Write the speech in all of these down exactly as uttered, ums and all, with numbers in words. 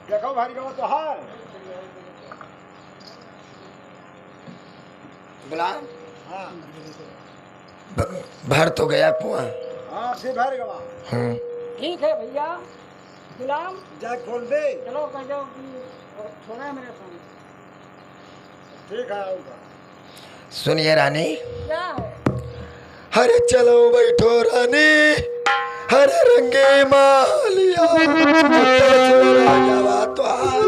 देखो भर गवा तोहार। गुलाम। हाँ। भ-, भर तो गया कुआं। हाँ, फिर भर गवा। हम्म। ठीक है भैया, गुलाम। जा खोल दे। चलो, कह जाओ कि छोड़ा है मेरे सामने। ठीक है, आऊंगा। सुनिए रानी। क्या है? अरे चलो बैठो रानी, अरे रंगे मालिया, छोरा राजा बा तोहार।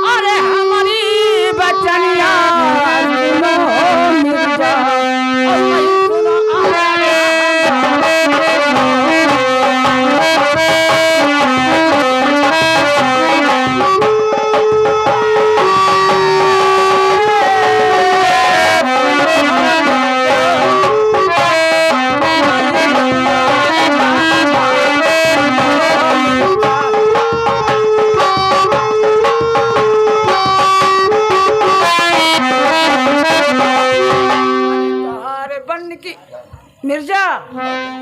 अरे हमारी बचनिया सुनो मिर्जा, और भाई सुनो आवाज। अरे बन की मिर्जा,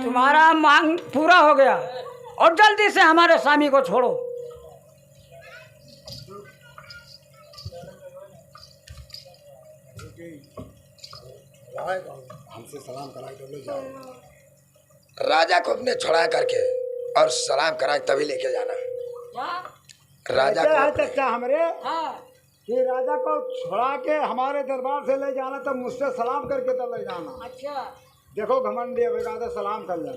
तुम्हारा मांग पूरा हो गया और जल्दी से हमारे स्वामी को छोड़ो। हमसे सलाम कराए तो ले जाओ। राजा को अपने छुड़ा करके और सलाम कराए तभी लेके जाना। क्या? राजा ऐसा को है अपने चचा हमरे हाँ। कि राजा को छुड़ा के हमारे दरबार से ले जाना, तो मुझसे सलाम करके तो ले जाना। अच्छा। देखो घमंडी, अब एक आधा सलाम कर ले।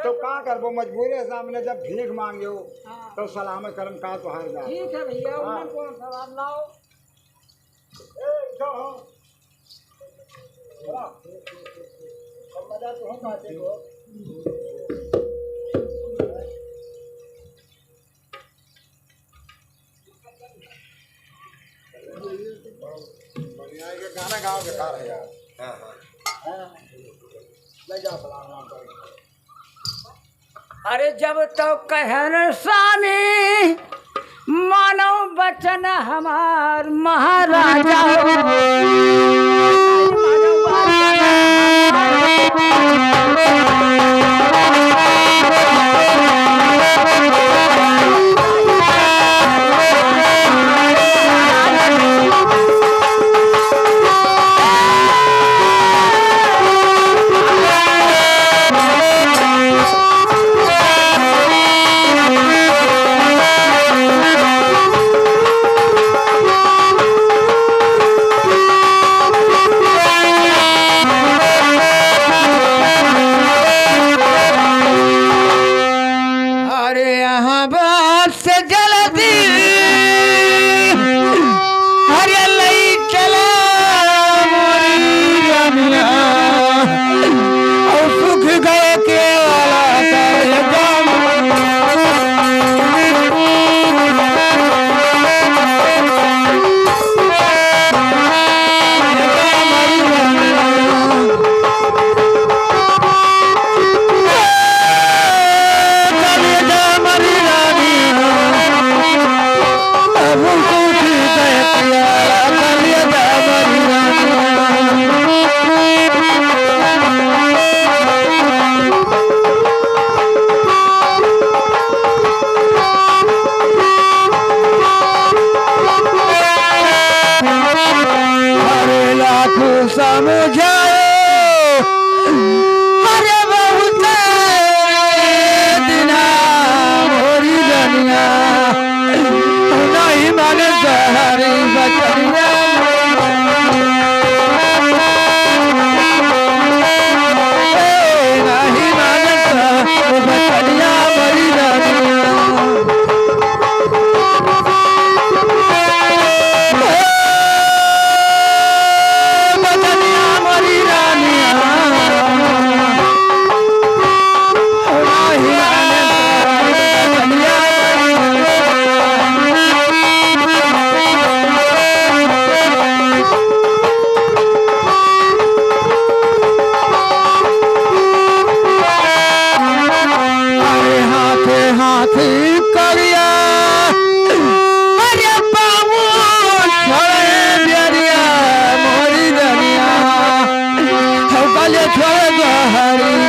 तो का करबो, मजबूरी है सामने, जब भीख मांगे हो हाँ। तो सलाम करम का तोहार जा। ठीक है भैया, हाँ। उन्हें कौन सलाम लाओ। ए, उठो हो। चला। अब मजा तो हम आते हो। बढ़िया है, ये गाना गाओ, बेकार है यार। हाँ, हाँ। हाँ। ले जाओ, सलाम, सलाम करो। अरे जब तो कहन स्वामी मानो बचन हमार महाराजा हो। अरे यहाँ बात से जल्दी, अरे लई चला मोरी रमिया, और सुख गए के वाला का ये गाम। ले छोड़ गोहरी।